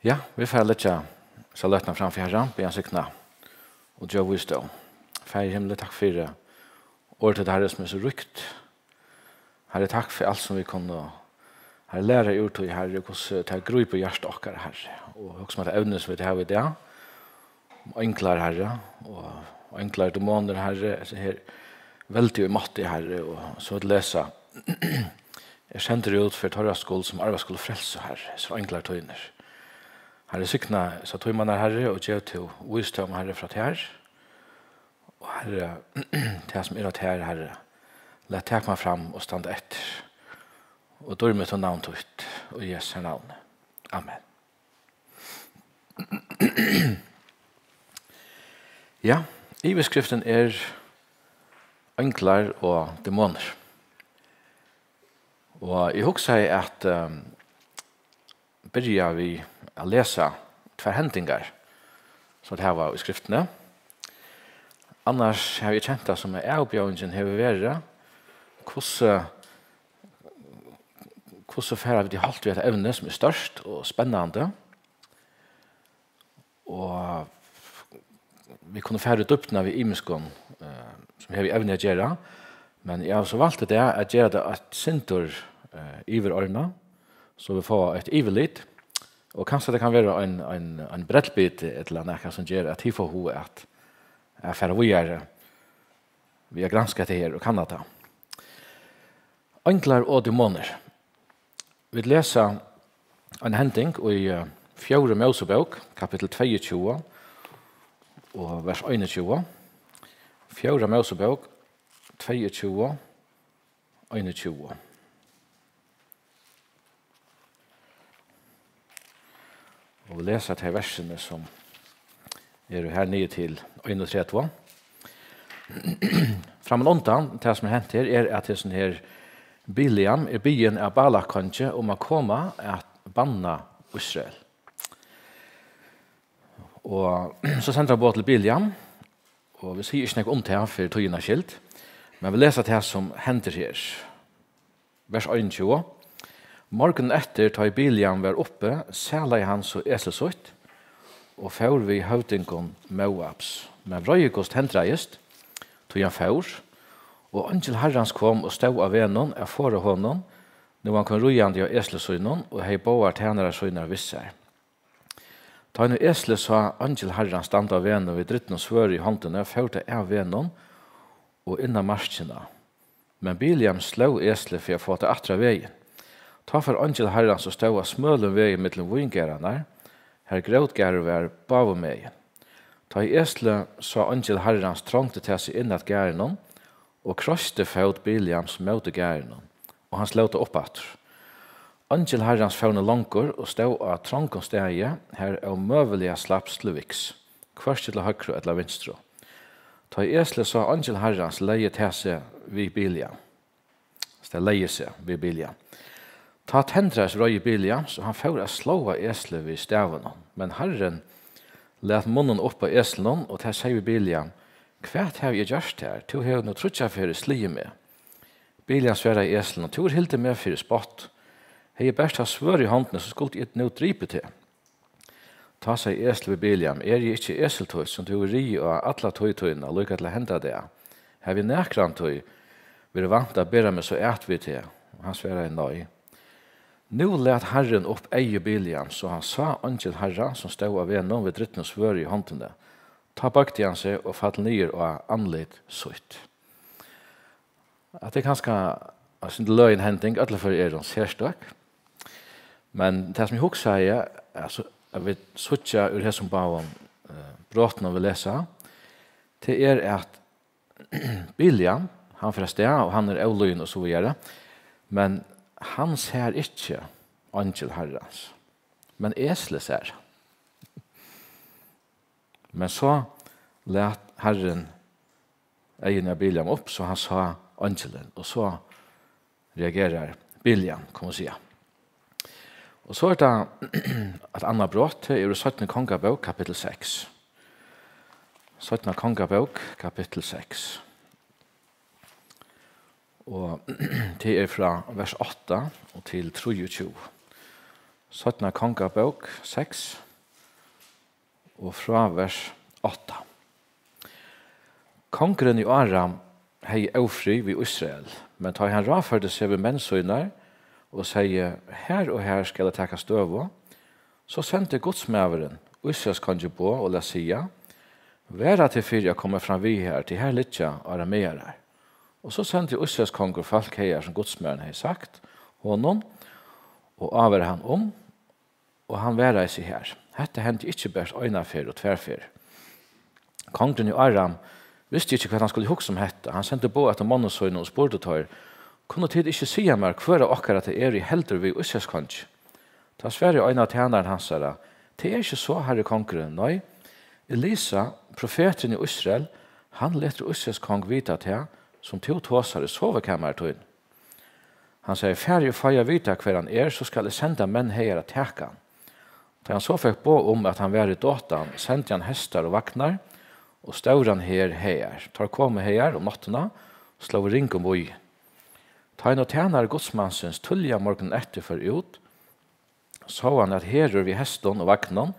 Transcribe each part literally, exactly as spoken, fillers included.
Ja, vit fara at leggja hesa løtuna fram fyri Harran, biðja hann signa og geva vísdóm. Faðir í himli, takk fyri orð títt, Harri, sum er so ríkt. Harri, takk fyri alt sum vit kunnu, Harri, læra úr tí, Harri, hvussu tað grípur hjarta okkara, Harri. Og hugsa um hetta evnið sum vit hava í dag, um einglar, Harri, og einglar, demonir, Harri, hesi her veldigu í mátti, Harri, og so at lesa: Er sendur út fyri teirra skuld, sum arva skulu frelsu, Harri, hesir einglar tínir. Harri, signa hesar tímarnar, Harri, og gev tú vísdóm, Harri, frá tær. Og Harri, tað sum er av tær, Harri, lat tað koma fram og standa eftir. Og dýrmætt er navn títt, í Jesu navni. Amen. Ja, yvirskriftin er einglar og demonir. Og eg hugsaði at, ehm, byrja við at lesa tvær hendingar, sum vit hava í skriftini. Annars havi eg kent tað sum, at avbjóðingin hevur verið, hvussu, hvussu fara vit í holt við hetta evni, sum er stórt og spennandi. Og vit kunnu fara í dýpdina við ymiskum, eh, sum hevur við evnið at gera. Men eg havi so valt í dag at gera tað eitt sindur, eh, yvirordnað, so vit fáa eitt yvirlit. Og kanska tað kann vera ein, ein, ein brellbiti ella nakað sum ger at tit fáa hug at, at fara víðari við at granska hetta her og kanna tað. Einglar og demonir. Vit lesa ein hending í, eh, fjórðu Mósebók, kapittul tveyogtjúgu og vers einogtjúgu. Fjórða Mósebók, tveyogtjúgu, einogtjúgu. Og vit lesa tey versini, sum eru her niður til einogtretivu. Frammanundan, tað sum er hent her, er, at hesin her Bileam er biðin av Balak kongi um at koma at banna Ísrael. Og so sendir hann boð til Bileam, og vit siga ikki nógv um tað fyri tíðina skyld, men vit lesa tað sum hendir her. Vers einogtjúgu. Morgunin eftir, tá ið Bileam var uppi, salaði hann so eslið sítt og fór við høvdingum Móabs. Men vreiðigust tendraðist, tí hann fór, og eingil Harrans kom og stóð á vegnum at forða honum, nú hann kom ríðandi á esli sínum og hevði báðar tænarar sínar við sær. Tá ið nú eslið sá eingil Harrans standa á vegnum við drýtnum svørði í hondini, fór tað av vegnum og inn á markina. Men Bileam sló eslið fyri at fáa tað aftur á vegin. Tá fór eingil Harrans og stóð á smølum vegi millum víngarðarnar, har grótgarður var báðumegin. Tá ið eslið sá eingil Harrans, trongdi tað seg inn at garðinum og kroysti fót Bileams móti garðinum, og hann sló tað upp aftur. Eingil Harrans fór nú longur og stóð á trongum staði, har ómøguliga slapst til viks, hvørki til høgru ella vinstru. Tá ið eslið sá eingil Harrans, legði tað seg við Bileam. So tað legði seg við Bileam. Tá tendraðist vreiði Bileams, og hann fór at sláa eslið við stavinum. Men Harrin læt munnin upp á eslinum, og tað segði við Bileam: Hvat havi eg gjørt tær? Tú hevur nú tríggjar ferðir sligið meg. Bileam svaraði eslinum: Tú hevur hildið meg fyri spott. Hevði eg bert havt svørð í hondini, so skuldi eg nú dripið teg. Tá segði eslið við Bileam: Eri eg ikki esil títt, sum tú hevur riðið á alla tíð tína, líka til henda dag? Havi eg nakrantíð verið vant at bera meg so at við teg? Og hann svaraði: Nei. Nú læt Harrin upp eygu Bileams, so hann sá eingil Harrans, sum stóð á vegnum við drýtnum svørði í hondini. Tá boygdi hann seg og fall niður á andlit sítt. Hatta er kanska eitt sindur løgin hending, í øllum føri er hon serstøk. Men tað, sum eg hugsaði, altso, at vit síggja úr hesum báðum, eh, brotunum, vit lesa, tað er, at Bileam, hann fer avstað, og hann er ólýðin og so víðari, men hann sær ikki eingil Harrans, men eslið sær. Men so læt Harrin eyguni á Bileam upp, so hann sá eingilin, og so reagerar Bileam, kann man siga. Og so er tað eitt annað brot, tað er í Seinnu Kongabók, kapittul seks. Seinnu Kongabók, kapittul seks. Og tað er frá vers átta og til trýogtjúgu. Seinna Kongabók seks og frá vers átta. Kongurin í Aram hevði ófrið við Ísrael, men tá ið hann ráðførdi seg við menn sínar og segði: Har og har skal eg taka støðu, so sendi gudsmaðurin Ísraels kongi boð og læt siga: Vara teg fyri at koma fram við har, tí har liggja aramearar. Og so sendi Ísraels kongur fólk hagar, sum gudsmaðurin hevði sagt honum, og ávaraði hann um, og hann varaði seg har. Hetta hendi ikki bert eina ferð og tvær ferð. Kongurin í Aram visti ikki, hvat hann skuldi hugsa um hetta. Hann sendi boð eftir monnum sínum og spurdi teir: Kunnu tit ikki siga mær, hvør av okkara tað er, ið heldur við Ísraels kongi? Tá svaraði ein av tænarum hansara: Tað er ikki so, harri kongurin, nei, Elisa, profeturin í Ísrael, hann letur Ísraels kong vita tað, sum tú tosar í sovikamari tínum. Hann segði: Farið og fáið at vita, hvar hann er, so skal eg senda menn hagar at taka hann. Tá hann so fekk boð um, at hann var í Dotan, sendi hann hestar og vagnar og stóran her hagar. Teir komu hagar um náttina og slógu ring um býin. Tá ein av tænarum gudsmansins tíðliga morgunin eftir fór út, sá hann, at herur við hestum og vagnum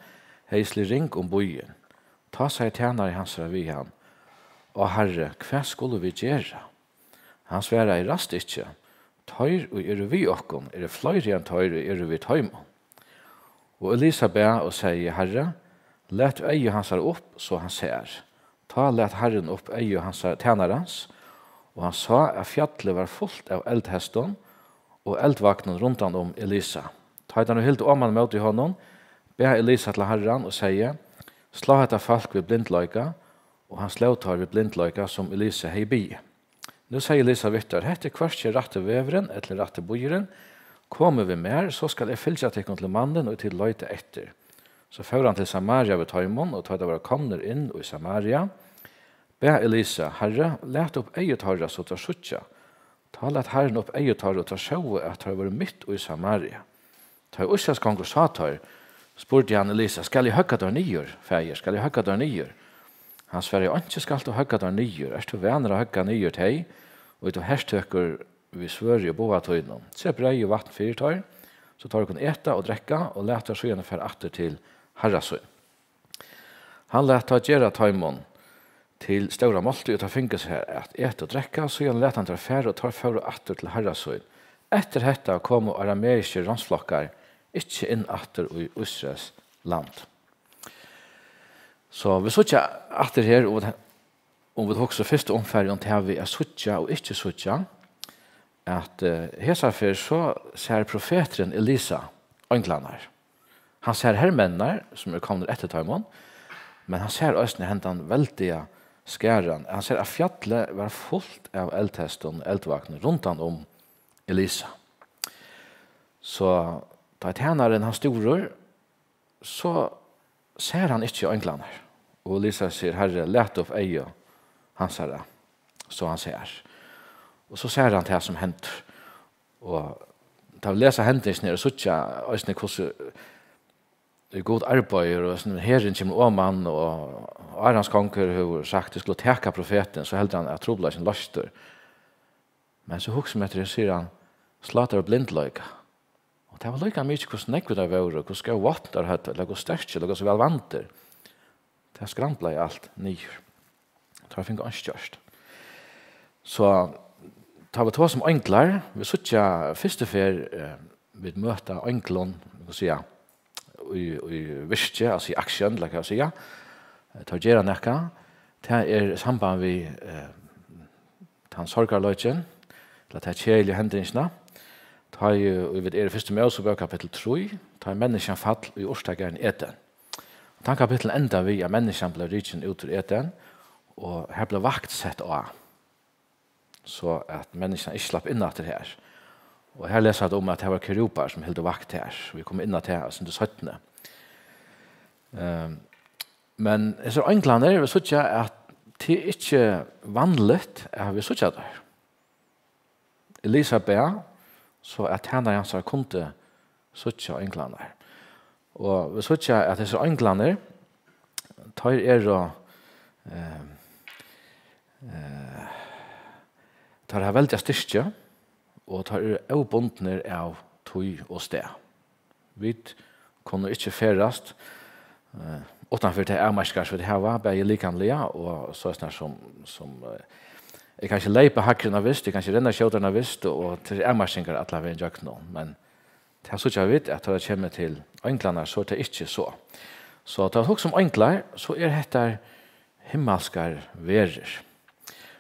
hevði sligið ring um býin. Tá segði tænari hansara við hann: Ó Harri, hvat skulu vit gera? Hann svaraði: Ræðst ikki, teir, ið eru við okkum, eru fleiri enn teir, ið eru við teimum. Og Elisa bað og segði: Harri, lat eygu hansara upp, so hann sær. Tá lat Harrin upp eygu hansara, tænarans, og hann sá, at fjallið var fult av eldhestum og eldvagnum rundan um Elisa. Tá ið teir nú hildu oman móti honum, bað Elisa til Harran og segði: Slá hetta fólk við blindleika. Og hann sló teir við blindleika, sum Elisa hevði biðið. Nú segði Elisa við teir: Hetta er hvørki rætti vegurin ella rætti býurin. Komið við mær, so skal eg fylgja tykkum til mannin, ið tit leita eftir. So fór hann til Samaria við teimum, og tá teir vóru komnir inn í Samaria, bað Elisa: Harri, lat upp eygu teirra, so teir síggja. Tá lat Harrin upp eygu teirra, og teir sóu, at teir vóru mitt í Samaria. Tá ið Ísraels kongur sá teir, spurdi hann Elisa: Skal eg høgga teir niður, faðir, skal eg høgga teir niður? Hann svaraði: Einki skalt tú høgga teir niður. Ert tú vanur at høgga niður tey, ið tú hertøkur við svørði og boga tínum? Set breyð og vatn fyri teir, so teir kunnu eta og drekka, og lat teir síðani fara aftur til harra sín. Hann læt tá gera teimum til stóra máltíð, og teir fingu sær at eta og drekka. Síðan læt hann teir fara, og teir fóru aftur til harra sín. Eftir hetta komu arameiskir ránsflokkar ikki inn aftur í Ísraels land. So vit síggja aftur her, og um vit hugsa fyrstu umfarið um tað við at síggja og ikki síggja, at, eh, hesa ferð so sær profeturin Elisa einglarnar. Hann sær hermenninar, sum eru komnir eftir teimum, men hann sær eisini hendan veldiga skaran. Hann sær, at fjallið var fult av eldhestum, eldvogni rundan um Elisa. So tá tænarin, hann stúrir, so sær hann ikki einglarnar. Og Elisa sigur: Harri, lat upp eygu hansara, so hann sær. Og so sær hann tað, sum hendir. Og tá vit lesa hendingina her og síggja eisini, hvussu Gud arbeiðir, og hesin herin kemur oman, og Arams kongur hevur sagt: Eg skulu taka profetin, so heldur hann, at trupulleikin er loystur. Men so hugsa eg eftir, sigur hann: Slá teir við blindleika. Og tað var líka mikið, hvussu nógvir teir vóru, hvussu góð vápn teir høvdu, ella hvussu sterkir, ella hvussu væl vandir. Tað skramblaði alt niður. Teir fingu einki gjørt. So tá vit tosa um einglar, vit síggja fyrstu ferð, eh, vit møta einglum, vit kunnu siga, í, í virki, altso í action, ella hvat skal eg siga. Eh, teir gera nakað. Tað er í samband við, eh, tann sorgarleikin, ella ta keðiligu hendingina, tá ið, ið vit eru í fyrstu Mósebók, kapittul trý, tá ið menniskjan fall í urtagarðin Eden. Tann kapittul endar við, at menniskjan bleiv rikin út úr Eden, og har bleiv vakt sett á, so at menniskjan ikki slapp inn aftur har. Og har lesa vit um, at har var kerubbar, sum hildu vakt har. Vit koma inn á tað eitt sindur seinni. Ehm, men hesir einglarnir, vit síggja, at tað er ikki vanligt, at vit síggja teir. Elisa bað, so at tænari hansara kundi síggja einglarnar. Og vit síggja, at hesir einglarnir, teir eru, eh, eh, teir hava veldiga styrki, og teir eru óbundnir av tíð og stað. Vit kunnu ikki ferðast, eh, uttan fyri tey avmarkingar, sum vit hava, bæði likamliga og soleiðis sum, sum, eh, eg kann ikki leypa hægri enn á vist, eg kann ikki renna skjótari enn á vist, og tað eru avmarkingar allan vegin gjøgnum. Men tað síggja vit, at tá tað kemur til einglarnar, so er tað ikki so. So tá vit hugsa um einglar, so er hetta himmalskar verur.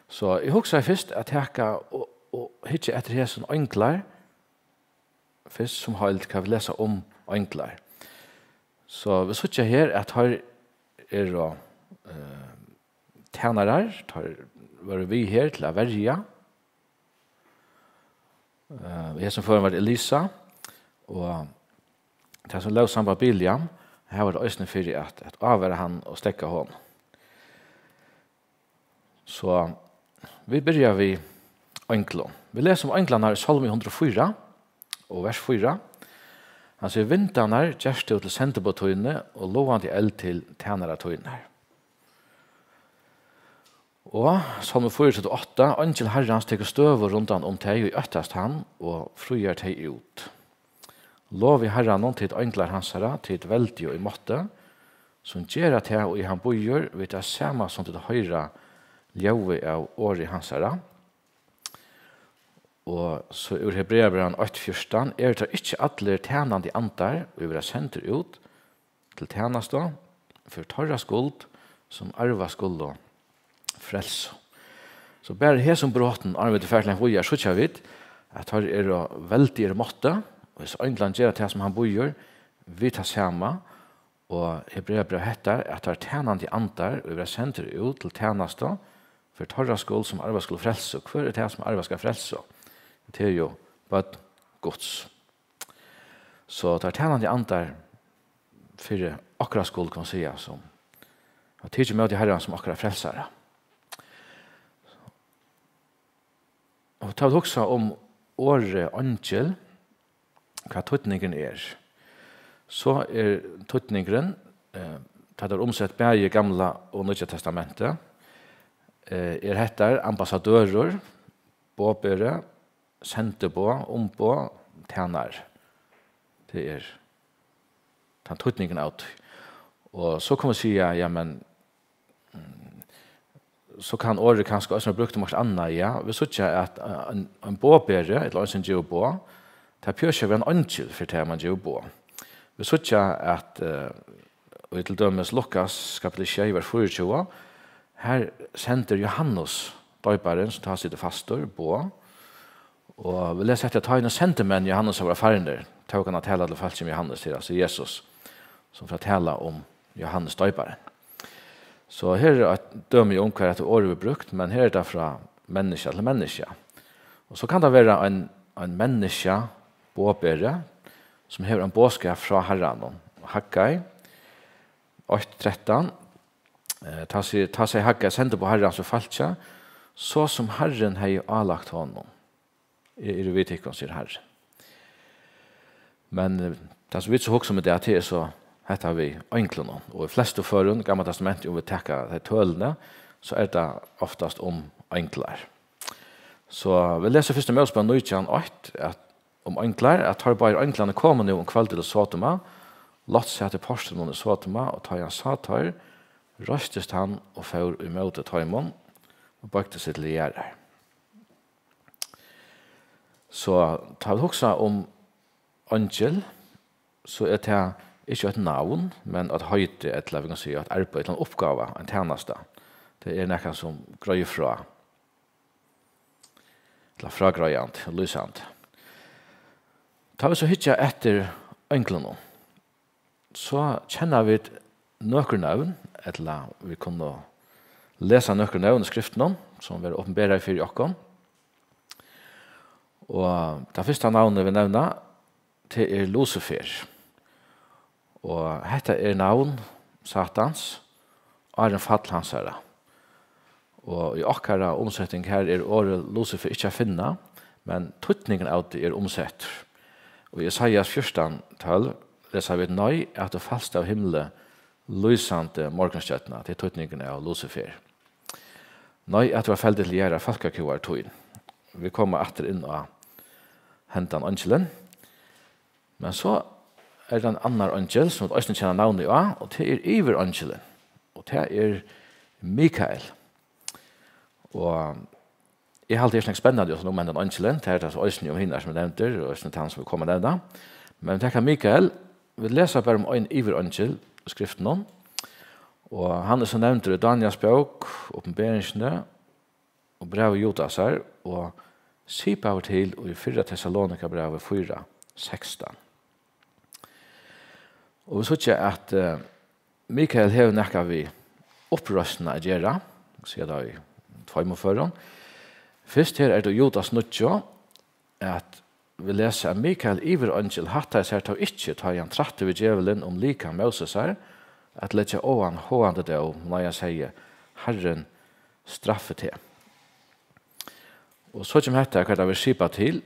So eg hugsaði fyrst at taka og, og hyggja eftir hesum einglar, fyrst sum heild, hvat vit lesa um einglar. So vit síggja her, at teir eru, eh, tænarar, teir vóru við her til at verja. Eh, í hesum førum var Elisa, og tað sum lóg sambært Bileam, har var tað eisini fyri at, at ávara hann og steðga honum. So vit byrja við einglum. Vit lesa um einglarnar í Sálmi hundrað og fýra og vers fýra. Hann sigur: "Vindarnar gert tú til sendiboð tíni og logandi eld til tænara tínar." Og Sálmi fýra, átta: "Eingil Harrans tekur støðu rundan um tey, ið óttast hann, og fríar tey út." Lovið Harranum, tit einglar hansara, tit veldigu í mátti, sum gera tað, ið hann býður, við tað sama sum tit hoyra ljóðið av orði hansara. Og so úr Hebreabrævinum eitt fjúrtan: "Eru teir ikki allir tænandi andar, ið verða sendir út til tænastu fyri teirra skuld, sum arva skulu frelsu?" So bara í hesum brotum, áðrenn vit fara langt víðari, síggja vit, at teir eru veldigir í mátti, og hesir einglarnir gera tað, sum hann býður, við tað sama, og Hebreabrævið hetta, at teir tænandi andar, ið verða sendir út til tænastu fyri teirra skuld, sum arva skulu frelsu. Hvør er tað, sum arva skal frelsu? Tað er jú børn Guds. So teir tænandi andar fyri okkara skuld, kann man siga, sum hava tikið ímóti Harran sum okkara frelsara. Og tá vit hugsa um orðið eingil, hvat týdningurin er, so er týdningurin, eh, tá tað er umsett bæði í Gamla og Nýggja Testamentið, eh, er hetta ambassadørur, boðberi, sendiboð, umboð, tænari. Tað er tann týdningurin av tí. Og so kunnu vit siga, ja, men, mm, so kann orðið kanska eisini vera brúkt um okkurt annað, ja. Vit síggja, at, eh, ein, ein boðberi, ella ein, sum gevur boð, tað behøvist ikki at vera ein eingil fyri tað, man gevur boð. Vit síggja, at, eh, í til dømis Lukas, kapittul sjey, vers fýraogtjúgu, har sendir Jóhannes doyparin, sum tá situr fastur, boð. Og vit lesa hetta, at tá ið sendimenn Jóhannesar vóru farnir, tók hann at tala til fólkið um Jóhannes, tað er altso Jesus, sum fer at tala um Jóhannes doyparan. So her er eitt dømi um, hvar hetta orðið er brúkt, men her er tað frá menniskja til menniskja. Og so kann tað vera ein, ein menniskja, boðberi, sum hevur ein boðskap frá Harranum. Haggai eitt trettan, eh, tá sigur, tá segði Haggai, sendiboð Harrans, við fólkið, so sum Harrin hevði álagt honum. "Eg eri við tykkum," sigur Harrin. Men, eh, tað sum vit so hugsa um í dag, tað er so hetta við einglunum. Og í flestu førum, Gamla Testamenti, um vit taka tey tølini, so er tað oftast um einglar. So vit lesa fyrsta Mósebók nítjan eitt, at, um einglar, at teir báðir einglarnir komu nú um kvøldið til Sodoma. Lot sat í portrinum í Sodoma, og tá ið hann sá teir, reistist hann og fór ímóti teimum og boygdi seg til jarðar. So tá vit hugsa um eingil, so er tað ikki eitt navn, men eitt heiti, ella vit kunnu siga eitt arbeiði, ella ein uppgáva, ein tænasta. Tað er nakað sum greiðir frá, ella frágreiðandi, lýsandi. Tá vit so hyggja eftir einglunum, so kenna vit nøkur nøvn, ella vit kunnu lesa nøkur nøvn í skriftunum, sum verða opinberað fyri okkum. Og tað fyrsta navnið vit nevna, tað er Lucifer. Og hetta er navn Satans, áðrenn fall hansara. Og í okkara umseting her er orðið Lucifer ikki at finna, men týdningurin av tí er umsettur. Og í Esaias fjúrtan tólv lesa vit: "Nei, at tú falst av himli, lýsandi morgunstjørna." Tað er týdningurin av Lucifer. "Nei, at tú var feldur til jarðar, fólkakúgari tín." Vit koma aftur inn á hendan eingilin. Men so, er ein annar eingil, sum vit eisini kenna navnið á, og tað er yvireingilin, og tað er Mikael. Og eg haldi, tað er nakað spennandi, sum um hendan eingilin, tað er tað so eisini um hinar, sum eg nevndi, og eisini tann, sum vit koma at nevna. Men vit taka Mikael, vit lesa bara um ein yvireingil í Skriftunum, og hann er so nevndur í Daniels bók, Opinberingini, og brævi Judasar, og sipaður til í fyrra Tessalonikabrævi fýra sekstan. Og vit síggja, at, eh, Mikael hevur nakað við uppreisnina at gera, siga tað í tveimum førum. Fyrst her er tað Judas níggju, at vit lesa, at Mikael yvireingil hættaði sær tó ikki, tá ið hann trætti við djevulin um likam Mósesar, at leggja á hann háðandi dóm, nei, hann segði: Harrin straffi teg. Og so kemur hetta, hvat tað vil skipa til,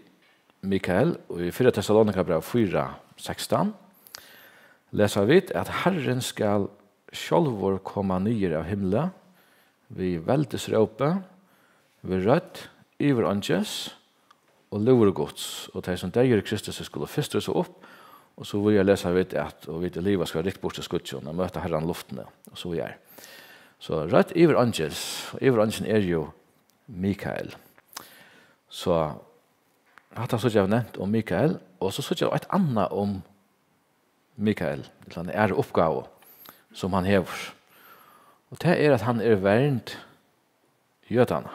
Mikael, og í fyrra Tessalonikabræv fýra sekstan, lesa vit, at Harrin skal sjálvur koma niður av himli við veldisrópi, við rødd yvireingils og lúðri Guds, og tey, sum deyðu í Kristusi, skulu fyrst rísa upp, og so víðari lesa vit, at og vit, ið liva, skulu rykt burt í skýggjum og møta Harran í luftini, og so víðari. So rødd yvireingils, og yvireingilin er jú Mikael. So hatta síggja vit nevnt um Mikael, og so síggja vit eitt annað um Mikael, ella eina aðra uppgávu, sum hann hevur. Og tað er, at hann er vernd jødanna.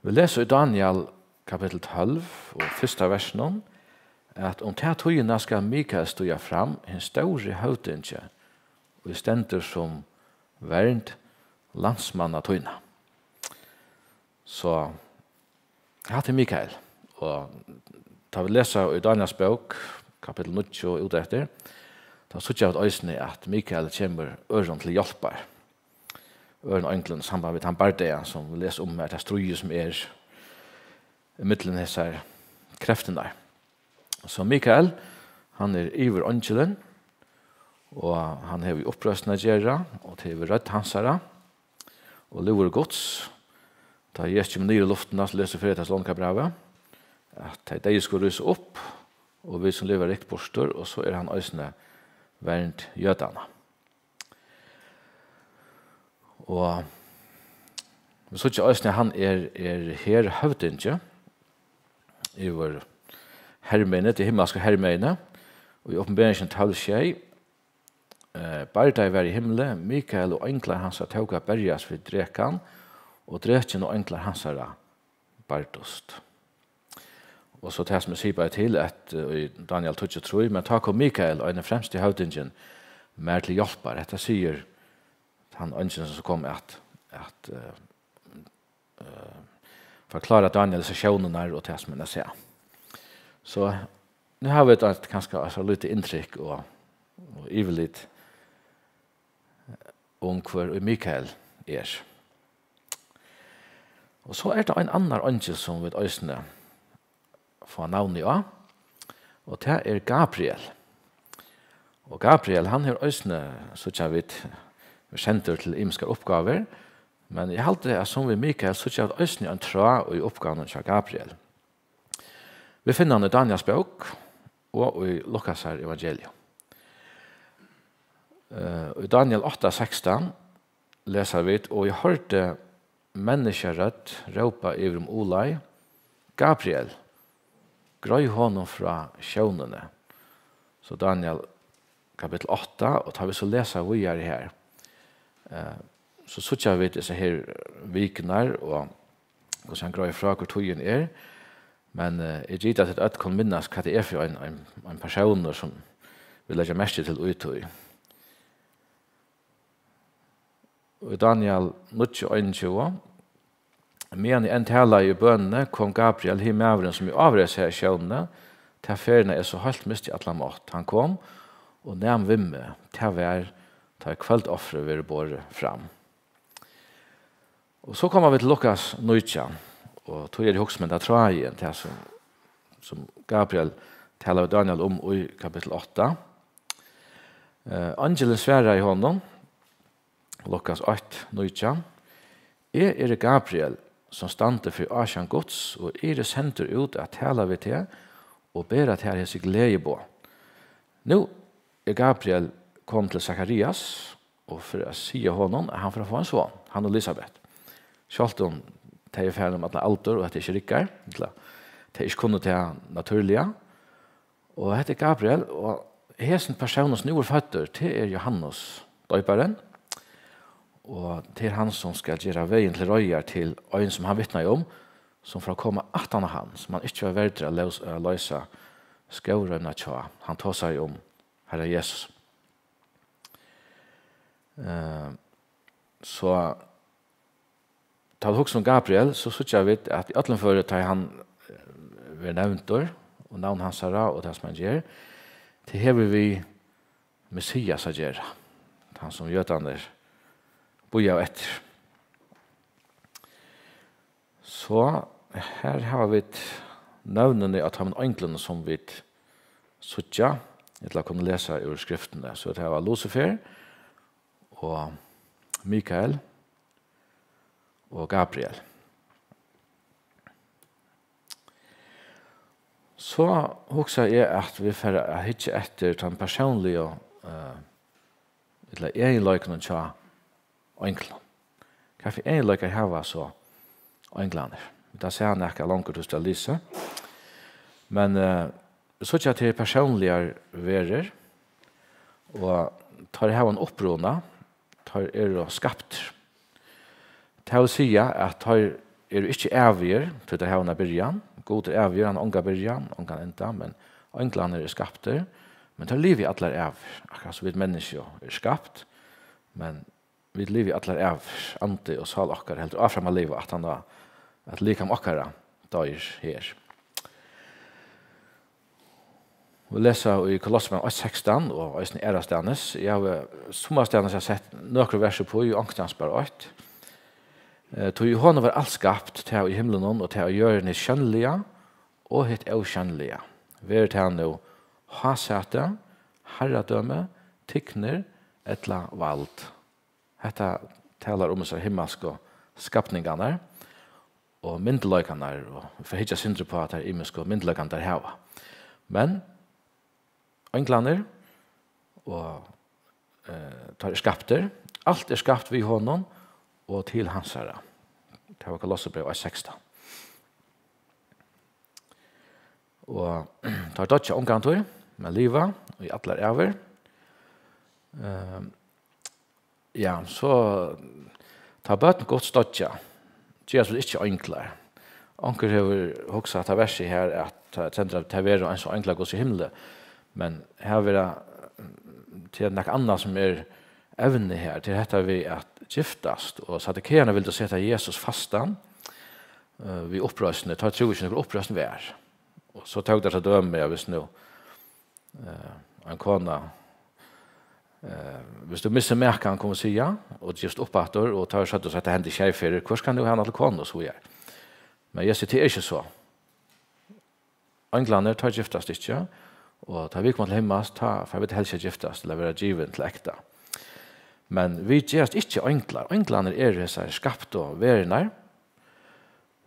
Vit lesa í Daniel kapittul tólv og fyrsta versinum, at um ta tíðina skal Mikael stíga fram, hin stóri høvdingi, ið stendur sum vernd landsmanna tína. So, hatta er Mikael, og tá vit lesa í Daniels bók, kapittul níggju og út eftir, tá síggja vit eisini, at Mikael kemur øðrum til hjálpar, øðrum einglum, í samband við tann bardagan, sum vit lesa um her, tað stríðið, sum er ímillum hesar kreftirnar. So Mikael, hann er yvireingilin, og hann hevur við uppreisn at gera, og tað er við rødd hansara, og lúðri Guds. Tá Jesus kemur niður í luftina, so lesa vit fyrra Tessalonikabrævi, at tey deyðu skulu rísa upp, og vit, sum liva, rykt burtur, og so er hann eisini vernd jødanna. Og vit síggja eisini, at hann er, er herhøvdingi yvir hermenið, tey himmalsku hermenið, og í Opinberingini tólv sjey, eh, bardagi var í himli, Mikael og einglar hansara tóku at berjast við drekan, og drekin og einglar hansara bardust. Og so tað, sum eg sipaði til, at, eh, í Daniel tíggju trý, men tá kom Mikael, eini fremsti høvdingin, mær til hjálpar. Hetta sigur tann eingilin, sum kom at, at, eh, eh, forklára Daniel hesar sjónirnar og tað, sum hann sá. So nú hava vit eitt, kanska eitt so lítið inntrykk og, og yvirlit um, hvør ið Mikael er. Og so er tað ein annar eingil, sum vit eisini fáa navnið á, og tað er Gabriel. Og Gabriel, hann hevur eisini, síggja vit, verið sendur til ymiskar uppgávur, men eg haldi, at sum við Mikael, síggja vit eisini ein tráð í uppgávunum hjá Gabriel. Vit finna hann í Daniels bók og í Lukasar evangelium. Eh, í Daniel átta sekstan lesa vit: Og eg hoyrdi menniskjarødd rópa yvir um Ulai: Gabriel, greið honum frá sjónini. So Daniel kapittul átta, og tá vit so lesa víðari her, eh, so síggja vit hesar her vikurnar, og hvussu hann greiðir frá, hvør tíðin er. Men, eh, eg giti, at tit øll kunnu minnast, hvat tað er fyri ein, ein, ein persónur, sum vit leggja merki til í tí. Og í Daniel níggju einogtjúgu: Meðan eg enn talaði í bønini, kom Gabriel, hin maðurin, sum eg áður sá í sjónini, ta ferðina eg so heilt misti allan mátt. Hann kom og nam við meg. Tað var, tá ið kvøldofrið verður borið fram. Og so koma vit til Lukas nítjan, og tí er eg hugsa um henda tráðin, tað sum, sum Gabriel talar við Daniel um í kapittul átta. Eh, eingilin svaraði honum, Lukas eitt nítjan: Eg eri Gabriel, sum standi fyri ásjón Guds, og eg eri sendur út at tala við teg og bera tær hesi gleðiboð. Nú er Gabriel komin til Sakarias og fer at siga honum, at hann fer at fáa ein son, hann og Elisabet. Sjálvt um tey eru farin um allan aldur, og hetta ikki riggar, ella tey ikki kunnu tað natúrliga. Og hetta er Gabriel, og hesin persónur, sum nú er føddur, tað er Jóhannes doyparin. Og tað er hann, sum skal gera vegin til reiðar til ein, sum hann vitnaði um, sum fer at koma aftan á hann, sum hann ikki var verdur at lós-, at loysa skóreimina hjá. Hann tosaði um Harra Jesus. Eh, so, tá vit hugsa um Gabriel, so síggja vit, at í øllum føri, tá ið hann, eh, verður nevndur, og navn hansara, og tað, sum hann ger, tað hevur við Messias at gera, tann, sum jødarnir bíðaðu eftir. So, her hava vit nøvnini á teimum einglunum, sum vit síggja, ella kunnu lesa úr skriftini. So, vit hava Lucifer og Mikael og Gabriel. So hugsaði eg, at vit fara at hyggja eftir teimum persónligu, eh, ella eginleikunum hjá einglunum. Hvat fyri eginleikar hava so einglarnir? Vit hava sæð nakað longur, tú skal lesa. Men, eh, vit síggja, at tað eru persónligar verur, og teir hava ein uppruna, teir eru skaptir. Tað vil siga, at teir eru ikki ævigir, tí teir hava eina byrjan. Gud er ævigur, hann hevur onga byrjan, ongan enda, men einglarnir eru skaptir, men teir liva í allar ævir, akkurát sum vit menniskju eru skapt, men vit liva í allar ævir, andi og sál okkara heldur áfram at liva, aftan á at likam okkara doyr her. Vit lesa í Kolossebrævinum eitt sekstan og eisini aðrastaðnis. Eg havi summastaðnis sett nøkur vers upp í, og onkustaðnis bara eitt. Eh, tí í honum var alt skapt, tað í himlunum og tað á jørðini, sjónliga og hitt ósjónliga. Verður tað nú hásæti, harradømi, tignir ella vald. Hetta talar um hesar himmalsku skapningarnar og myndugleikarnar, og vit fara at hyggja eitt sindur upp á tær ymisku myndugleikarnar, teir hava. Men einglarnir, og, eh, teir eru skaptir. Alt er skapt við honum og til hansara. Tað var Kolossebræv eitt sekstan. Og teir doyggja ongantíð, men liva í allar ævir. Ehm, ja, so tá børn Guds doyggja, gerast vit ikki einglar. Onkur hevur hugsað, at tað versið her, at tað stendur, at tað verður eins og einglar Guds í himli. Men her verða, tað er nakað annað, sum er evnið her, tað er hetta við at giftast. Og saddukearnir vildu seta Jesus fastan, eh, við uppreisnini, teir trúðu ikki, nøkur uppreisn var. Og so tók teir tað dømi, ja, hvis nú, eh, ein kona, eh, hvis tú missir makan, kunnu vit siga, og givst upp aftur, og teir søgdu, at hetta hendi sjey ferðir, hvør skal nú hava hana til konu, og so víðari. Men Jesus, tað er ikki so. Einglarnir, teir giftast ikki, og tá vit koma til himmals, tá fara vit helst at giftast, ella vera givin til ekta. Men vit gerast ikki einglar. Einglarnir eru hesar skaptu verurnar,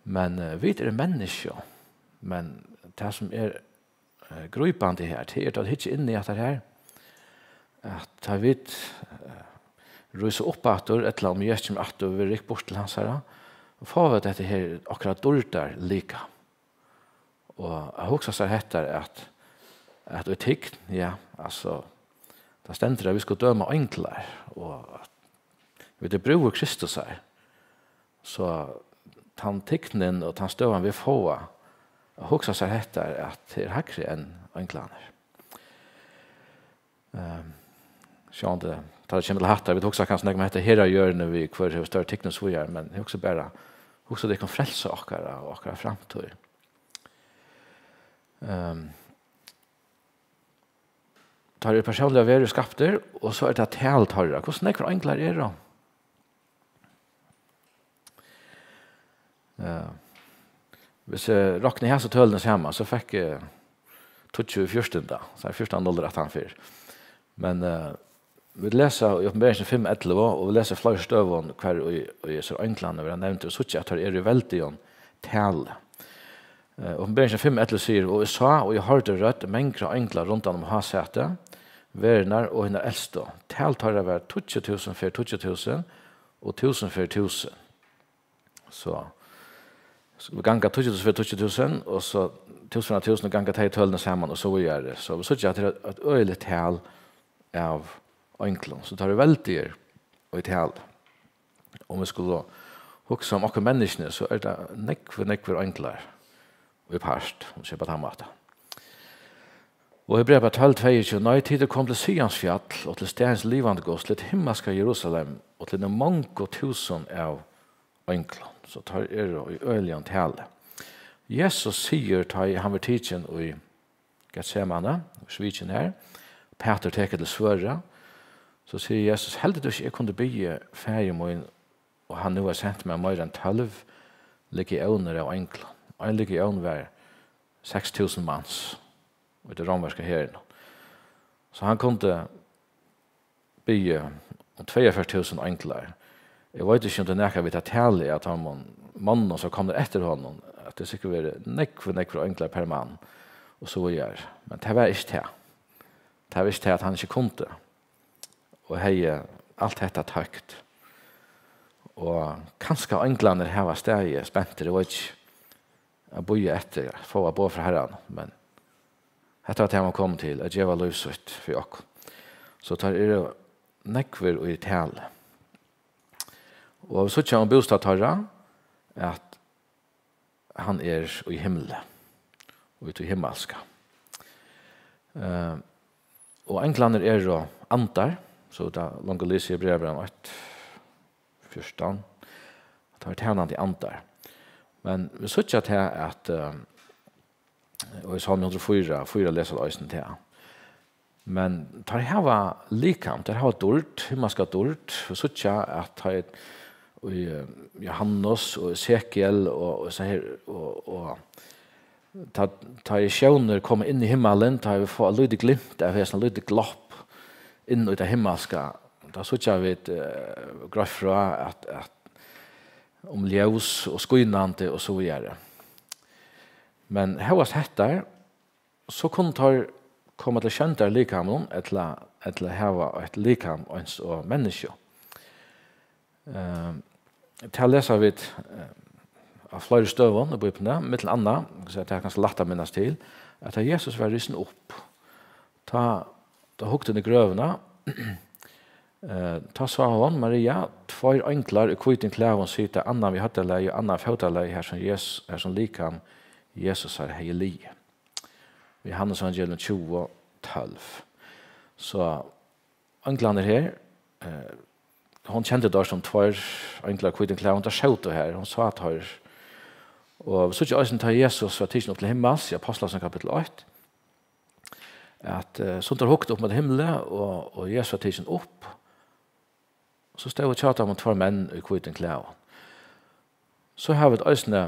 men, eh, vit eru menniskju. Men tað, sum er, eh, grípandi her, tað er at hyggja inn í hetta her, at tá vit, eh, rísa upp aftur, ella um Jesus kemur aftur, vit rykka burt til hansara, fáa vit hetta her, okkara dýrdar líka. Og at hugsa sær hetta, at, at í tign, ja, altso, tað stendur, at vit skulu døma einglar, og at vit eru brúður Kristusar. So tann tignin og tann støðan, vit fáa, at hugsa sær hetta, at tað er hægri enn einglarnir. Ehm, sjálvandi, tá tað kemur til hatta, vit hugsa kanska nógv um hetta her á jørðini, við hvør hevur størri tign og so víðari, men hugsið bara, hugsið tykkum frelsu okkara og okkara framtíð. Ehm, teir eru persónliga verur skaptir, og so er tað tal teirra. Hvussu nógvir einglar eru? Ja. Hvis eg rokni hasi tølini saman, so fekk eg tíggju í fjúrtan, so er fjúrtan nullir aftan fyri. Men, eh, vit lesa í Opinberingini fimm ellivu, og vit lesa fleiri støðum, hvar í, í hesir einglarnir verða nevndir, og síggja, at teir eru í veldigum tali. Eh, Opinberingin fimm ellivu sigur: "Og eg sá, og eg hoyrdi rødd mangra eingla rundan um hásætið, verðirnar og hinar elstu. Tal teirra var tíggju túsund ferð tíggju túsund og túsund ferð túsund. So, so vit ganga tíggju túsund ferð tíggju túsund, og so túsund ferð túsund, og ganga tey tølini saman, og so víðari. So vit síggja, at tað er eitt øgiligt tal av einglum. So teir eru veldigir í tali. Um vit skulu hugsa um okkum menniskjuni, so er tað nógvir, nógvir einglar í part, um vit siga tað á tann mátan. Og Hebrearabrævið tólv tveyogtjúgu: Nei, tit eru komin til Sions fjall og til staðins livandi Guds, til himmalska Jerusalem og til hini mongu túsund av einglum. So teir eru í øgiligum tali. Jesus sigur, tá ið hann verður tikin í Getsemane, svikin her, Pætur tekur til svørðu, so sigur Jesus: Heldur tú ikki, eg kundi biðið Faðir mín, og hann nú hevði sent mær meira enn tólv legiónir av einglum? Ein legión var seks túsund mans í tí rómverska herinum. So hann kundi biðið um tveyoghálvfjerðs túsund einglar. Eg veit ikki, um tað er nakað við tað talið, at teimum monnum, sum komnir eftir honum, at tað sikkurt verið nógvir, nógvir einglar per mann, og so víðari. Men tað var ikki tað. Tað var ikki tað, at hann ikki kundi, og hevði alt hetta tøkt. Og kanska einglarnir hava staðið spentir, eg veit ikki, at bíða eftir at fáa boð frá Harranum, men hetta var tað, hann var komin til, at geva lív sítt fyri okkum. So teir eru nógvir í tali. Og vit síggja um bústað teirra, at hann er í himli, og í tí himmalska. Eh, og einglarnir eru andar, so tað longu lýsir í Hebrearabrævinum eitt fjúrtan, at teir eru tænandi andar. Men vit síggja tað, at, eh, og í Sálmi hundrað og fýra, fýra lesa vit eisini tað. Men teir hava likam, teir hava dýrd, himmalska dýrd. Vit síggja, at teir í, eh, Jóhannes og Esekiel og, og so her, og, og tá, tá ið sjónir koma inn í himmalin, tá ið vit fáa eitt lítið glimt av hesum, eitt lítið glopp inn í tað himmalska, tá síggja vit, eh, greitt frá, at, at um ljós og skínandi og so víðari. Men hóast hetta, so kunnu teir koma til sjóndar í likamum, ella, ella hava eitt likam eins og menniskju. Eh, tað lesa vit, eh, á fleiri støðum í Bíbliuni, millum annað, so tað er kanska lætt at minnast til, at tá Jesus var risin upp, tá, tá hugdi hann í grøvina, eh, tá sá hon, Maria, tveir einglar í hvítum klæðum sita, annan við høvdalagi og annan fótalagi, har sum Jes-, har sum likam Jesusar hevði ligið. Jóhannes evangelium tjúgu tólv. So einglarnir her, eh, hon kendi teir sum tveir einglar í hvítum klæðum, teir sótu har, hon sá teir. Og vit síggja eisini, tá Jesus var tikin upp til himmals í Ápostlasøguni kapittul eitt, at, eh, sum teir hugdu upp móti himli, og, og Jesus var tikin upp, so stóðu hjá teimum tveir menn í hvítum klæðum. So hava vit eisini,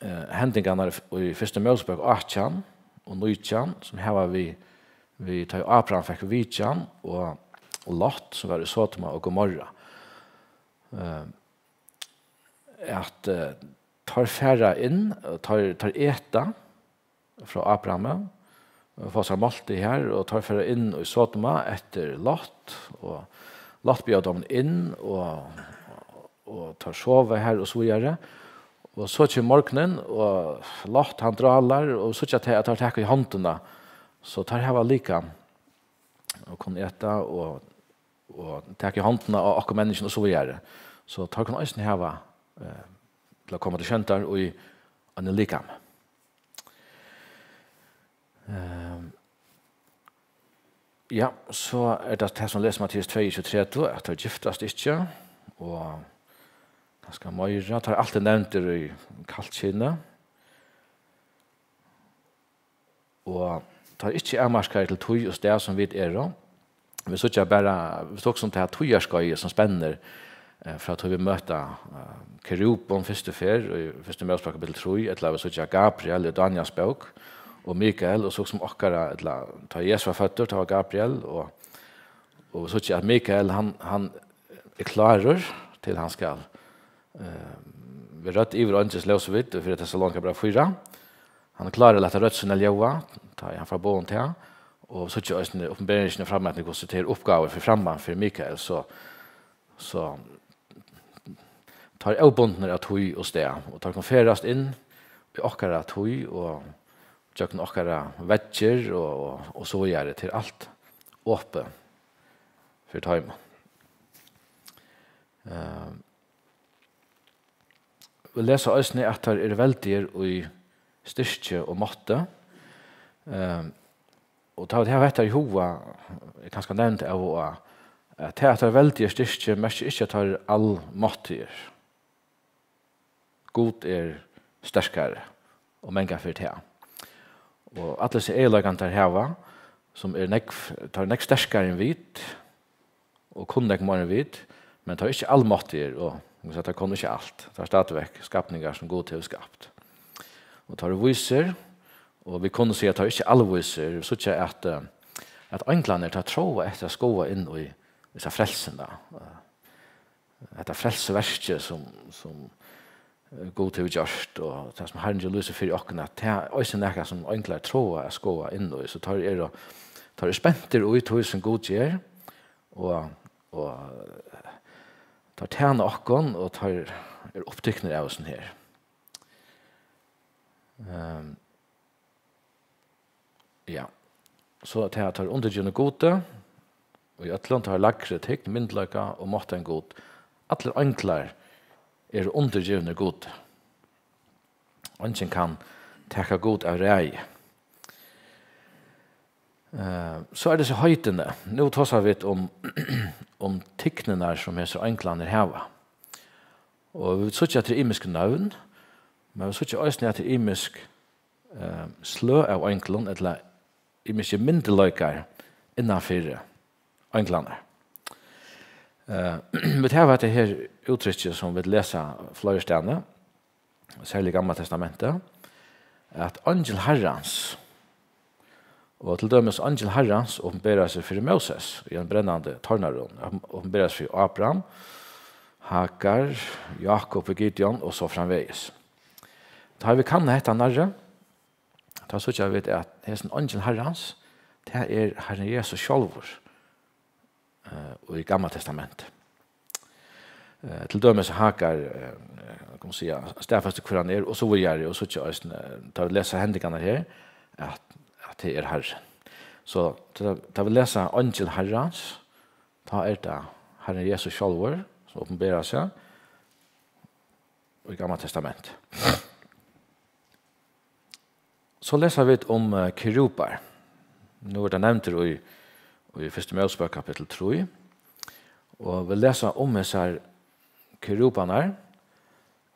eh, hendingarnar í, í fyrstu Mósebók átjan og nítjan, sum hava við, við tá ið Ábraham fekk vitjan, og, og Lot, sum var í Sodoma og Gomorra. Eh, at, eh, teir fara inn, og teir, teir eta frá Ábrahami, og fáa sær máltíð har, og teir fara inn í Sodoma eftir Lot, og Lot bjóðar teimum inn, og, og teir sova har, og so víðari. Og so kemur morgunin, og Lot, hann drálar, og síggja tey, at teir taka í hondina, so teir hava likam og kunnu eta, og, og taka í hondina á okkum menniskjum, og so víðari. So teir kunnu eisini hava, eh, til at koma til sjóndar í einum likami. Ehm, ja, so er tað tað, sum lesa Matteus tveyogtjúgu tretivu, at teir giftast ikki, og kanska meira, teir eru altíð nevndir í kallkyni, og teir eru ikki avmarkaðir til tíð og stað, sum vit eru. Vit síggja bara, vit hugsa um tað tíðarskeiðið, sum spennir, eh, frá tí vit møta, eh, kerubum fyrstu ferð í fyrstu Mósebók kapittul trý, ella vit síggja Gabriel í Dánjals bók, og Mikael, og so sum okkara, ella tá Jesus var føddur, tá var Gabriel, og, og vit síggja, at Mikael, hann, hann er klárur til, hann skal, eh, við rødd yvir eingils lósu vit í fyrra Tessalonikabræv fýra. Hann er klárur at lata rødd sína ljóða, tá ið hann fær boð um tað, og síggja eisini opinberingina frameftir, hvussu tað er uppgávur fyri framman fyri Mikael, so, so teir eru óbundnir av tíð og stað, og teir kunnu ferðast inn í okkara tíð og gjøgnum okkara veggir og, og, og so víðari. Tað er alt opið fyri teimum. Eh, vit lesa eisini, at teir eru veldigir í styrki og mátti. Eh, og tá vit hava hetta í huga, er kanska nevnt av og á, at tað, at teir veldigir styrki, merkir ikki, at teir eru almáttigir. Gud er sterkari og mangan fyri tað. Og allir hesir eginleikarnir, teir hava, sum er nógv, teir eru nógv sterkari enn vit, og kunnu nógv meira enn vit, men teir eru ikki almáttigir, og, sum sagt, teir kunnu ikki alt. Teir eru stadigvekk skapningar, sum Gud hevur skapt. Og teir eru vísir, og vit kunnu siga, at teir eru ikki alvísir. Vit síggja, at, eh, at einglarnir, teir tráa eftir at skoða inn í hesa frelsuna. Eh, hetta frelsuverkið, sum, sum, eh, Gud hevur gjørt, og tað, sum Harrin ger lýsið fyri okkum, at tað er eisini nakað, sum einglar tráa at skoða inn í. So teir eru, teir eru spentir í tí, sum Gud ger, og, og teir tæna okkum, og teir eru upptiknir av hesum her. Ehm, Ja. So at tað, at teir eru undirgivnir Gudi, og í øllum, teir hava lægri tign, myndugleika og mátt enn Gud. Allir einglar eru undirgivnir Gudi. Eingin kann taka Gud av ræði. Eh, so er tað so heitini. Nú tosa vit um, um tignirnar, sum hesir einglarnir hava. Og vit síggja, at tað eru ymisk nøvn, men vit síggja eisini, at tað eru ymisk eh, sløg av einglum, ella ymiskir myndugleikar innan fyri einglarnar. Eh, vit hava hetta her úttrykki, sum vit lesa fleiri staðni, serliga í Gamla Testamenti, at eingil Harrans, og til dømis eingil Harrans opinberar seg fyri Móses í ein brennandi tornarún, opinberar seg fyri Abraham, Hagar, Jakob og Gideon og so framvegis. Tá vit kanna hetta nærri, tá síggja vit, at hesin eingil Harrans, tað er Harrin Jesus sjálvur, eh, í Gamla Testamenti. Eh, til dømis Hagar, eh, eh, kann man siga, staðfestir, hvør hann er, og so víðari, og síggja eisini, eh, tá vit lesa hendingarnar her, at, at tað er Harrin. So, tá, tá vit lesa eingil Harrans, tá er tað Harrin Jesus sjálvur, sum opinberar seg í Gamla Testamenti. So lesa vit um, eh, kerubbar. Nú er tað nevndur í, í fyrstu Mósebók kapittul trý. Og vit lesa um hesar kerubbarnar,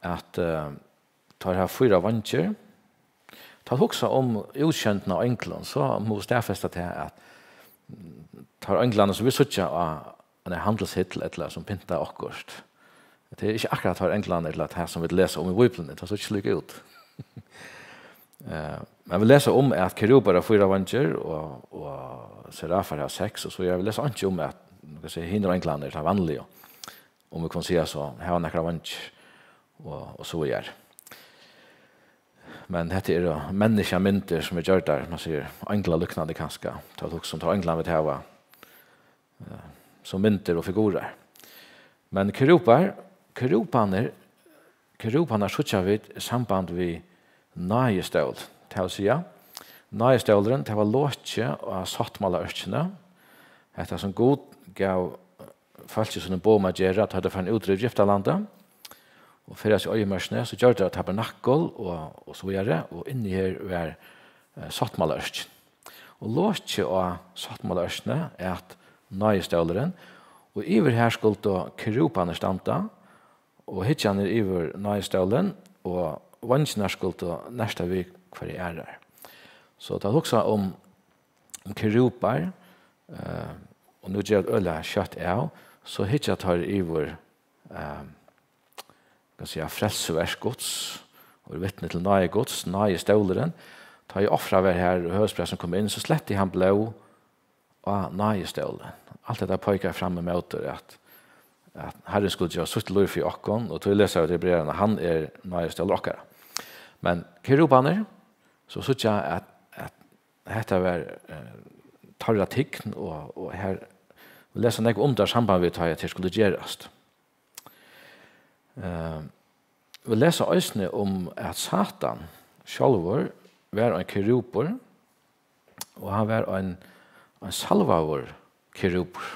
at, eh, teir hava fýra veingir. Tá vit hugsa um útsjóndina á einglum, so mugu vit staðfesta tað, at teir einglarnir, sum vit síggja á eini handilshill ella sum pynta okkurt, tað er ikki akkurát teir einglarnir, ella tað, sum vit lesa um í Bíbliuni, tað sær ikki líka út. Eh, men vit lesa um, at kerubbar hava fýra veingir, og, og serafar hava seks, og so víðari. Vit lesa einki um, at, man kann siga, hinir einglarnir, teir vanligu, um vit kunnu siga so, hava nakrar veingir, og, og so víðari. Men hetta eru menniskjamyndir, sum eru gjørdar, man sigur, einglalíknandi kanska, tá vit hugsa um teir einglarnar, vit hava, eh, sum myndir og figurar. Men kerubbar, kerubbarnir, kerubbarnar síggja vit í samband við náðistól. Tað vil siga, náðistólurin, tað var lokið á sáttmálaørkini. Hetta, sum Gud gav fólki sínum boð um at gera, tá teir fóru út úr Egyptalandi og ferðaðust í oyðimørkini, so gjørdu teir tabernakul og, og so víðari, og inni her var, eh, sáttmálaørkin. Og lokið á sáttmálaørkini æt náðistólurin, og yvir har skuldu kerubbarnir standa, og hyggjarnir yvir náðistólin, og veingirnar skuldu nerta við hvørji aðrari. So tá vit hugsa um, um kerubbar, eh, og nú ger eg øgiliga skjótt av, so hyggja teir yvir, eh, kann siga, frelsuverk Guds, og eru vitni til náði Guds, náðistólurin. Tá ið ofrað var har, og høvuðspræsturin kom inn, so sletti hann blóð á náðistólin. Alt hetta peikar fram ímóti, at, at Harrin skuldi geva sítt lív fyri okkum, og tí lesa vit í Hebrearunum, at hann er náðistólur okkara. Men kerubbarnir, so síggja, at, at hetta var, eh, teirra tign, og, og her, vit lesa nógv um tað í samband við, tá ið tað skuldi gerast. Eh, vit lesa eisini um, at Satan sjálvur var ein kerubur, og hann var ein, ein salvaður kerubur.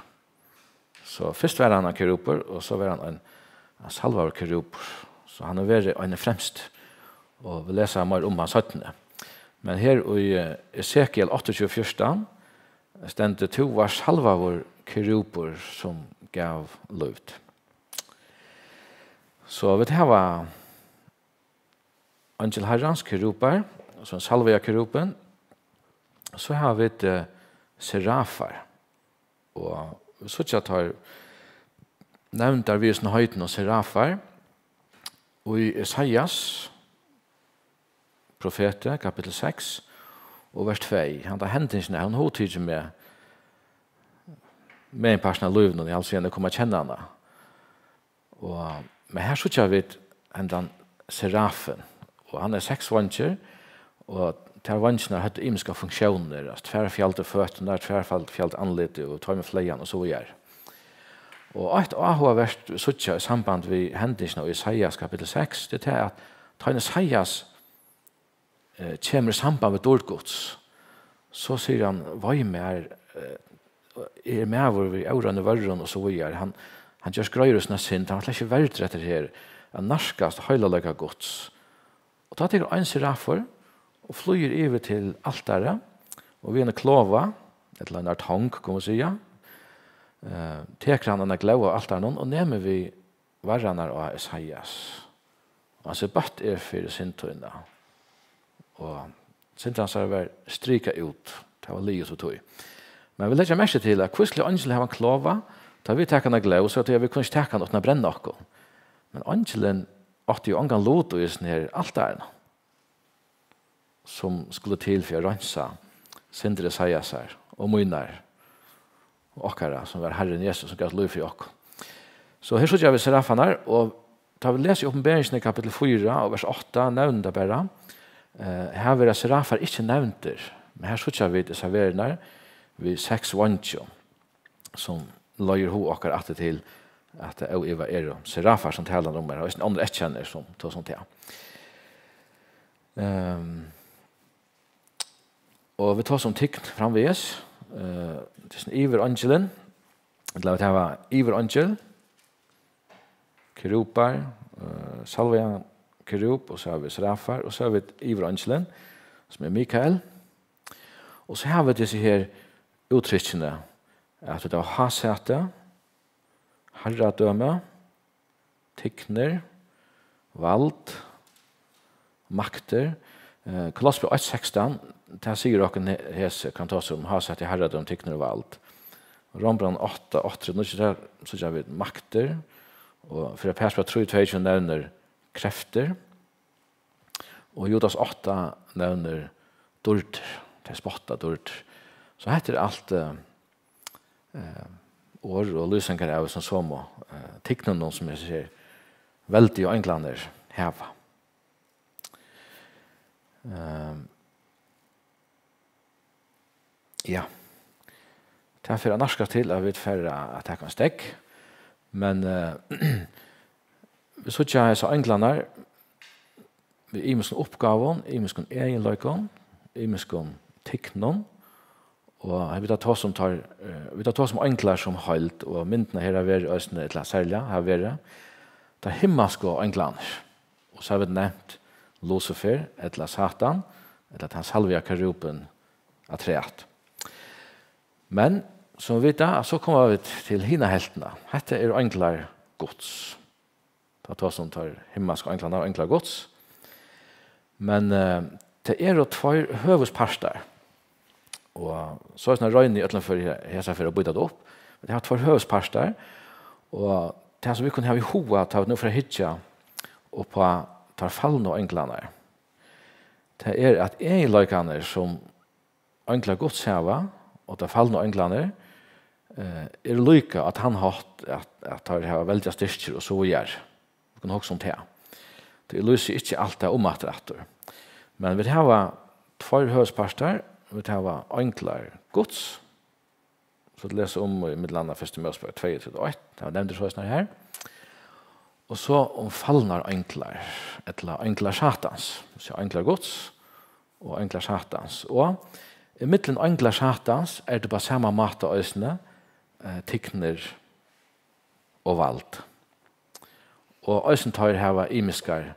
So fyrst var hann ein kerubur, og so var hann ein, ein salvaður kerubur. So hann hevur verið ein fremst, og vit lesa meir um hann seinni. Men her í, eh, Esekiel áttaogtjúgu fjúrtan stendur: "Tú vart salvaður kerubur, sum gav lívd." So vit hava eingil Harrans, kerubur, so ein salvaða kerubin. So hava vit, eh, serafar. Og vit síggja teir nevndar við hesum heitinum serafar. Og í Esaias profeti, kapittul seks og vers tvey, handa hendingin, hon hugtikið meg meginpartin av lívinum, eg haldi, síðan eg kom at kenna hana. Og, men her síggja vit hendan serafin, og hann er seks veingir, og tær veingirnar høvdu ymiskar funktiónir, altso, tvær fjaldu føturnar, tvær fjaldu andlitið og tveimum fleygan og so víðari. Og eitt áhugavert vit síggja í samband við hendingina í Esaias kapittul seks, tað er tað, at tá ið Esaias, eh, kemur í samband við dýrd Guds, so sigur hann: "Vei mær, eh, eg eri maður við óreinu vørrum," og so víðari. Hann, hann ger greiðan um sína synd, hann var slett ikki verdur eftir her at nærkast heilagleika Guds. Og tá tekur ein serafur og flýgur yvir til altarið, og við eini klávu, ella eini tong, kann man siga, eh, tekur hann eina glóð av altarinum og nemur við varrarnar á Esaias. Og hann sigur: "Bøtt er fyri synd tína." Og synd hansara var strikað út. Tað var liðugt við tí. Men vit leggja merki til, at hvísliga eingilin hevur eina klávu, tá vit taka eina glóð, so at vit kunnu ikki taka hana uttan at brenna okkum. Men eingilin átti jú ongan lut í hesum her altarinum, sum skuldi til fyri at reinsa syndir Esaiasar og mínar og okkara, sum var Harrin Jesus, sum gav lív fyri okkum. So her síggja vit serafarnar, og tá vit lesa í Opinberingini kapittul fýra og vers átta, nevnir tað bara, eh, her verða serafar ikki nevndir, men her síggja vit hesar verurnar við seks veingjum, sum leiðir hug okkara aftur til, at tað óivað eru serafar, sum talan um her, og eisini onnur eyðkennir, sum tosa um tað. Ehm, og vit tosa um tign framvegis. Eh, tað er soleiðis, yvireingilin, ella vit hava yvireingil, kerubur, eh, salvaðan kerub, og so hava vit serafar, og so hava vit yvireingilin, sum er Mikael. Og so hava vit hesi her úttrykkini, at vit hava hásæti, harradømi, tignir, vald, maktir. Eh, Kolossebræv eitt sekstan, tað sigur okkum he-, hesi, kann tosa um hásæti, harradømi, tignir og vald. Rómbræv átta, átta, níggju, tað síggja vit maktir, og fyrra Pætursbræv trý tveyogtjúgu nevnir kreftir, og Judas átta nevnir dýrdir, tey spotta dýrdir. So hetta er alt, eh, eh, orð og lýsingar av hesum somu, eh, tignunum, sum hesir her veldigu einglarnir hava. Ehm, ja. Tað fer at nærkast til, at vit fara at taka ein steðg, men, eh, vit síggja hesar einglarnar við ymiskum uppgávum, ymiskum eginleikum, ymiskum tignum. Og her vit hava tosað um teir, eh, vit hava tosað um einglar sum heild, og myndin her hevur verið eisini, ella serliga hevur verið teir himmalsku einglarnir. Og so hava vit nevnt Lucifer, ella Satan, ella tann salvaða kerubin afturat. Men, sum vit vita, so koma vit til hina helvtina. Hetta eru einglar Guds. Tá tosa um teir himmalsku einglarnar og einglar Guds. Men, eh, tað eru tveir høvuðspartar. Og soleiðis royni eg í øllum førum he-, hesa ferð at býta tað upp. Men tað eru tveir høvuðspartar, og tað sum vit kunnu hava í huga, tá vit nú fara at hyggja upp á teir fallnu einglarnar, tað er, at eginleikarnir, sum einglar Guds hava, og teir fallnu einglarnir, eh, eru líka á tann hátt, at, at teir hava veldigar styrkir og so víðari. Vit kunnu hugsa um tað. Tað lýsir ikki alt tað umaftur aftur. Men vit hava tveir høvuðspartar. Vit hava einglar Guds, So at lesa um í millum annað fyrstu Mósebók tveyogtretivu eitt, tað var nevndur soleiðis her. Og so um falnar einglar, ella einglar Satans, so einglar Guds og einglar Satans. Og í millum einglar Satans er tað á sama máta eisini, eh, tignir og vald. Og eisini teir hava ymiskar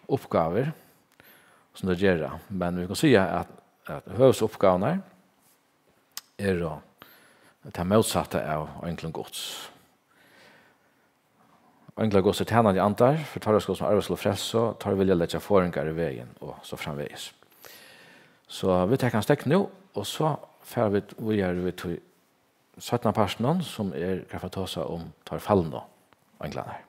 uppgávur, sum teir gera. Men vit kunnu siga, at, at høvuðsuppgávurnar eru tað mótsatta av einglum Guds. Einglar Guds eru tænandi andar, fyri teirra skuld sum arva skulu frelsu, teir vilja leggja forðingar í vegin, og so framvegis. So vit taka ein steðg nú, og so fara vit víðari við tí seinna partinum, sum er, hvat eg fari at tosa um, teir falnu einglarnar.